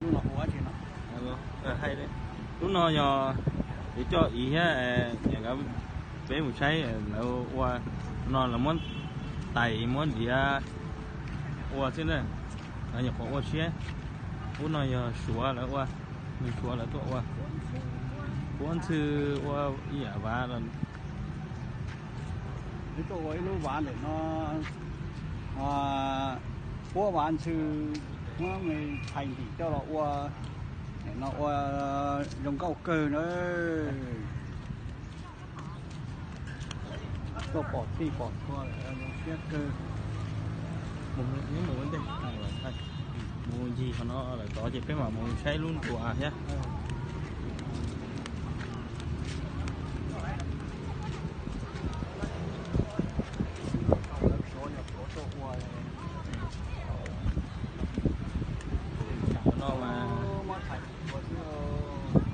Lub no yog, yuav coj Iv thiab, peb mus saib lawv ua no, lawv muab tais muab diav ua xwb na, lawv nyuam qhuav ua siab. Lub no yog Suav lawv ua, nws Suav lawv tuaj ua, puab ntxhw ua ib yam vav los. Tuaj ua ib lub vav ntawm no, puab vav ntxhw, muab me thais ntim coj los ua, no ua zoo nkauj kawg na. Tuaj pom txij pom txhua zoo siab kawg. Mus ncig qhov no lawm tod ces peb mam mus saib lub nruas thiab. Qhov no mas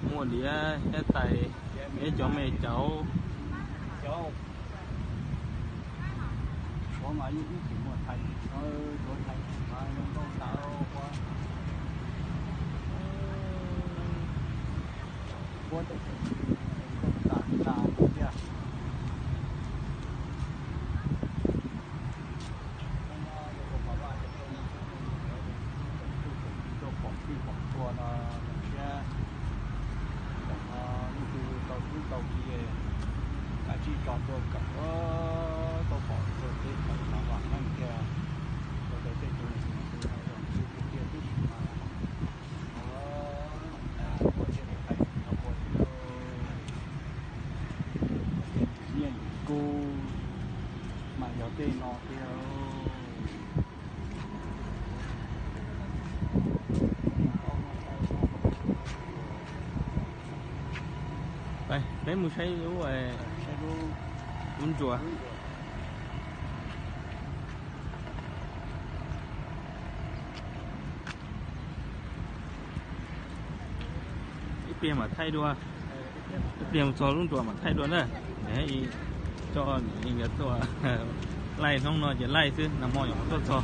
muaj diav thiab tais, thiab cov me cauv. Pom txij pom txhua no thiab, leej twg tau tub tau ki, kav tsij tso tuaj kawm, tuaj pom tuaj teb kawm no vam meej tiag. Ua rau tej tus niam txiv kwv tij tib si mas ua thiaj li hais no ua thiab, nyiaj kub mas yog tej no tiag. Peb mus saib lub, lub nruas. Ib pliag mam thaij dua, ib pliag mus txog lub nruas mam thaij dua na. Coj nkawd tuaj laij, hnub no ces laij xwb, nag hmo nyuam qhuav tuaj txog.